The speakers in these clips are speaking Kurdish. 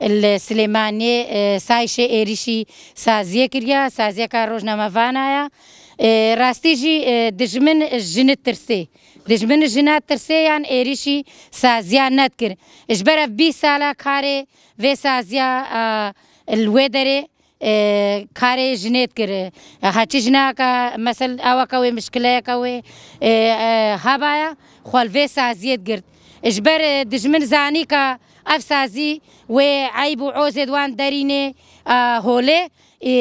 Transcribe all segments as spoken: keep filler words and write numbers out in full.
Li Silêmaniyê, e, sayişê êrîşî saziyê kiriya, saziyeka rojnamevana ya. E, rastî jî, e, dijmin ji jini tirsê. Dijmin ji jina tirsê yan êrîşî saziya nedikir. Ji ber ev bîst sala karê vê saziya, e, li wê derê, e, karê jinê dikir. E, heçî jinaka, mesel, awaka wê, mişkileyeka wê, e, e, hebaya, xwe li vê saziyê digirt. Ji ber, e, dijmin zanî ka ev sazî wê eyb û ozê di wan derînê, e, holê, e,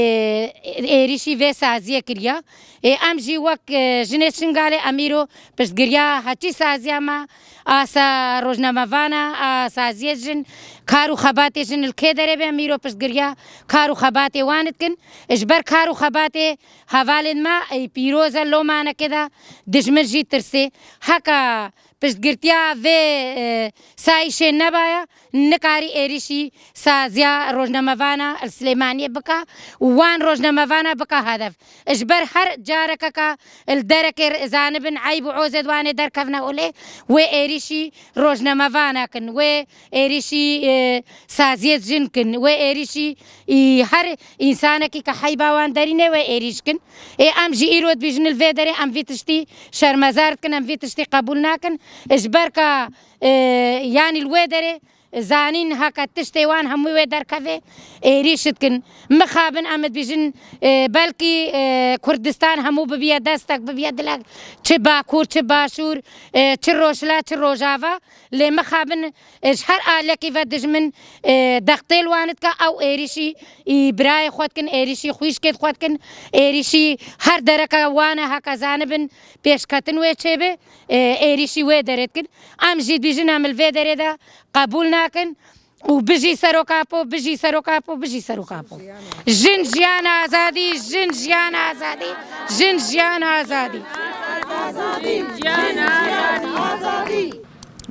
êrîşî vê saziyê kiriya. E, em jî wek, e, jinê Şingalê em îro piştgiriya heçî saziya me, a sa-, rojnamevana, a saziyê jin, kar û xebatê jin li kê derê be, em îro piştgiriya kar û xebatê wan dikin. Ji ber kar û xebatê hevalên me, ey pîroz e, lomaneke de dijmin jî tirsê. Heka piştgirtiya vê, e, sayîşê nebaya, nikarî êrîşî saziya rojnamevana li Silêmaniyê bika û wan rojnamevana bika hedef. Ji ber her carekeka li derekê zanibin eyb û ozê di wanê derkevne holê, wê êrîşî rojnamevana kin, wê êrîşî, e, saziyê jin kin, wê êrîşî, î, her însanekî ke heyba wan derîne wê êrîş kin. Ê em jî îro dibîjin li vê derê em vî tiştî şermezar dikin, em vî tiştî qebûl nakin. Ji ber ka, e, yanî li wê derê zanîn heke tiştê wan hemû wê derkeve êrîş dikin. Mixabin em dibîjin, e, belkî, e, Kurdistan hemû bibiye destek, bibiye dilek, çi Bakur, çi Başûr, e, çi Rojhilat, çi Rojava. Lê mixabin, e, ji her alekî ve dijmin, e, dextê li wan dike, ew êrîşî, î, birayê xwe dikin, êrîşî xwîşkê xwe dikin, êrîşî her dereke wan e, heke zanibin pêşketin wê çêbe, e, êrîşî wê derê dikin. Em jî dibîjin em li vê derê de qebûl nakin. Û bijî Serok Apo, bijî Serok Apo, bijî Serok Apo. Jin, jiyan, azadî, jin, jiyan, azadî, jin, jiyan, azadî.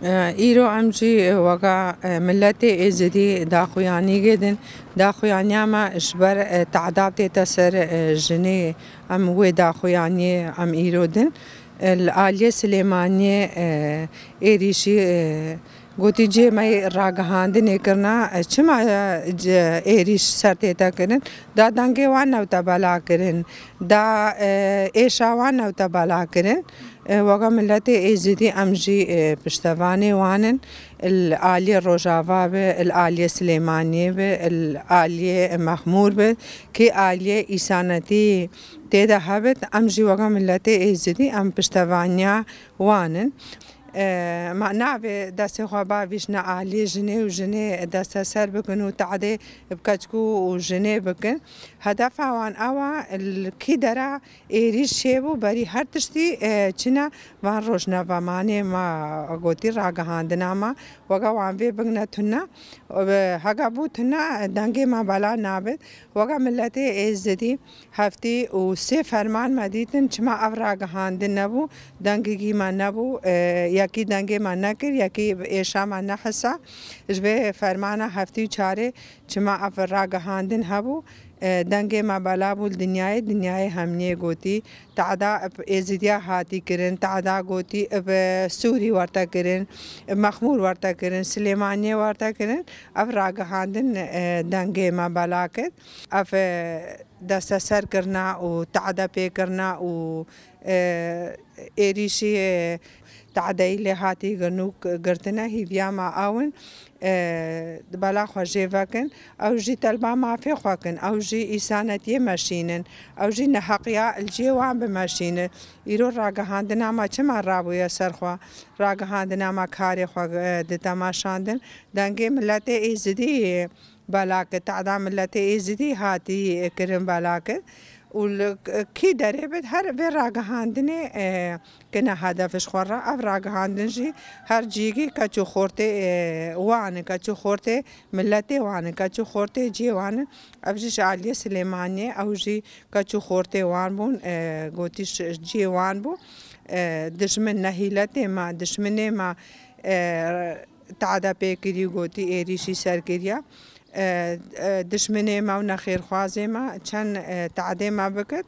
E, îro em jî, e, weka, e, miletê Êzidî daxuyanî gêdin. Daxuyaniya me ji ber, e, tehda tête ser, e, jinê, em wê daxuyaniyê em îro din. E, li aliyê Silêmaniyê, e, êrîşî, e, gotî cihê me yê ragihandinê kirina, e, çima, e, c-, êrîş ser tête kirin? Da dengê wan newte bela kirin, da, e, êşa wan newte bela kirin. E, weka miletê Êzidî em jî, e, piştevanê wan in. Li aliyê Rojava be, li aliyê Silêmaniyê be, li aliyê Mexmûr be, kê aliyê îsanetî tê de hebit, em jî weka miletê Êzidî em piştevaniya wan in. E, ma navê destê xwe bavîjne aliyê jinê û jinê desteser bikin û tehdê bi keçik û jinê bikin. Hedefa wan ew e, li kî dera êrîş çêbû, berî her tiştî, e, çine van rojnavemanê me gotî ragihandina me, weke wan vê bigine tune. E, heke bû tune, dengê me bela nabit. Weke miletê Êzidî, heftî û sê ferman me dîtin, çima ev ragihandin nebû, dengekî me nebû, e, yekî dengê me nekir, yekî êşa me nehisa. Ji vê fermana heftî û çarê çima ev ragihandin hebû, e, dengê me bela bû li dinyayê, dinyayê hemniyê gotî, tehda bi Êzidiya hatî kirin, tehda gotî bi Sûrî werte kirin, bi Mexmûr werte kirin, Silêmaniyê werte kirin. Ev ragihandin, e, dengê me bela kir. Ev, e, desteser kirina û tehde pê kirina û, e, êrîşî, e, tehdeyî lê hatî girin û k-, girtine hîviya me ew in, e, di bela xwe jê vekin. Ew jî telba mafê xwe kin. Ew jî îsanetiyê meşînin. Ew jî neheqiya li cihê wan bimeşînin. Îro ragihandina me çima rabûye ser xwe? Ragihandina me karê xwe, e, dite meşandin. Dengê miletê Êzidî bela kir, tehda miletê Êzidî hatî kirin bela kir. Û li kî derê bit, her vê ragihandinê, e, kine hedef ji xwe re. Ev ragihandin jî her cîgî keç û xortê, e, wan in, keç û xortê miletê wan in, keç û xortê cihê wan in. Ev jî ji aliyê Silêmaniyê, ew jî keç û xortê wan bûn, e, gotî ji cihê wan bû. E, dijmin ne hîletê me, dijminê me, e, tehde pê kirî, gotî êrîşî ser kiriye. E, e, dijminê me û nexêrxwazê me çend, e, tehdê me bikir.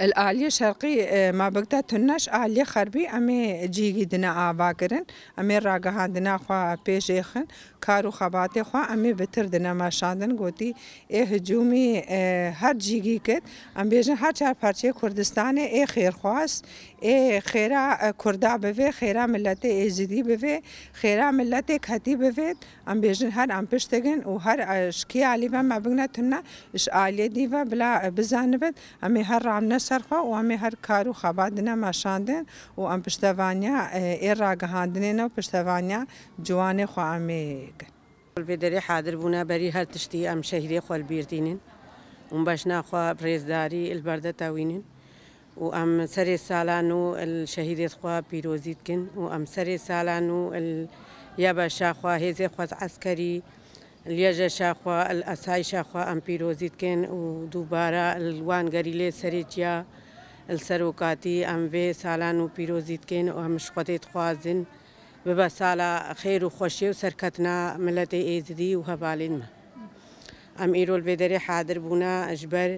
Li aliyê şerqî, e, ma bigte tunne, ji aliyê xerbî em ê cîgî dine ava kirin, em ê ragihandina xwe pêş êxin, kar û xebatê xwe em ê bitir dine meşandin. Gotî, ê hicûmî, e, her cîgî kit, em bêjin her çar parçeyê Kurdistanê ê xêrxwaz, ê xêra, e, Kurda bivê, xêra miletê Êzidî bivê, xêra miletê Ketî bivê. Em bêjin her em pişt digin û her, e, ji kê alî ve me bigine tune, ji aliyê dî ve bila, e, bizanibit, em ê her ramine ser xwe û em ê her kar û xebat dine meşandin û em piştevaniya, e, ê ragihandinê ne û piştevaniya ciwanê xwe em ê kin. Li vê derê hadir bûne berî her tiştî em şehîdê xwe li bîr tînin û beşna xwe bi rêzdarî li ber de tewînin. û em serê sala nû li şehîdê xwe pîrozî dikin û em serê sala nû li YBŞa xwe, hêzê xwe eskerî, li YJŞa xwe, li esayîşa xwe em pîrozî dikin û dubare li wan gerîlê serê çiya li serokatî em vê sala nû pîrozî dikin û em ji Xwedê dixwazin bibe sala xêr û xweşiyê û serketina miletê Êzidî û hevalên me. Em îro li vê derê hadir bûne ji ber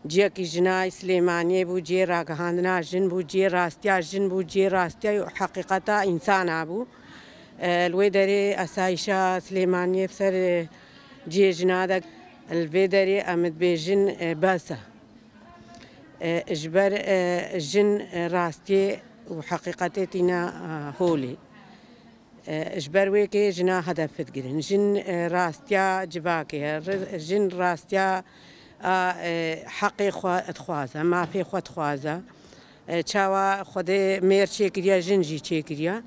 Ciyekî jina Silêmaniyê bû, ciyê ragihandina jin bû, ciyê rastiya jin bû, ciyê rastiya û heqîqeta însana bû. E, li wê derê esayîşa Silêmaniyê bi ser, e, ciyê jina de, li vê derê em dibêjin, e, bes e. E, ji ber, e, jin, e, rastiyê û heqîqetê tîne, e, holê. E, ji ber wê kê jina hedef digirin. Jin, e, rastiya civakê ye. Re-, jin rastiya a, e, heqê xwe dixwaze, mafê xwe dixwaze. E, çawa Xwedê mêr çêkiriye, jin jî çêkiriye.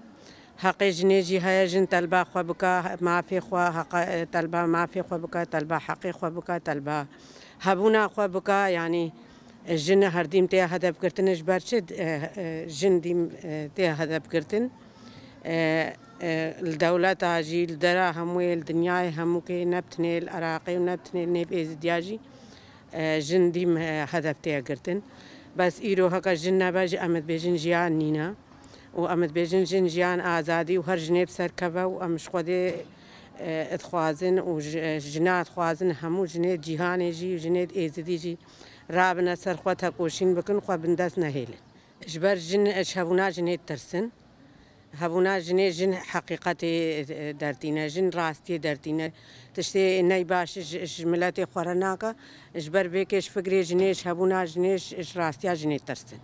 Heqê jinê jî heye, jin telba xwe bike, mafê xwe, heqa, e, telba mafê xwe bike, telba heqê xwe bike, telba hebûna xwe bike. Yanî, Jin her dîm tê hedefgirtin, ji ber çi, e, e, jin dîm, e, tê hedefgirtin? E, e, li dewleta jî, li dera hemûyê, li dinyayê hemûkê, ne bi tenê li Iraqê û ne bi tenê li nêv Êzidiya jî, e, jin dîm, e, hedef tê girtin. Bes îro heke jin nebe jî em dibêjin jiyan nîne. Û em dibêjin jin jiyan azadî û her jinê bi ser keve û em ji Xwedê, e, dixwazin û ji, jina dixwazin hemû jinê cîhanê jî û jinê Êzidî jî rabine ser xwe tekoşîn bikin, xwe bindest nehêlin. Ji ber jin, ji hebûna jinê ditirsin. Hebûna jinê, jin heqîqetê, e, dertîne, jin rastiyê dertîne. Tiştê ney baş ji, ji miletê xwe re nake. Ji ber vê kê ji fikrê jinê, ji hebûna jinê, ji, ji rastiya jinê ditirsin.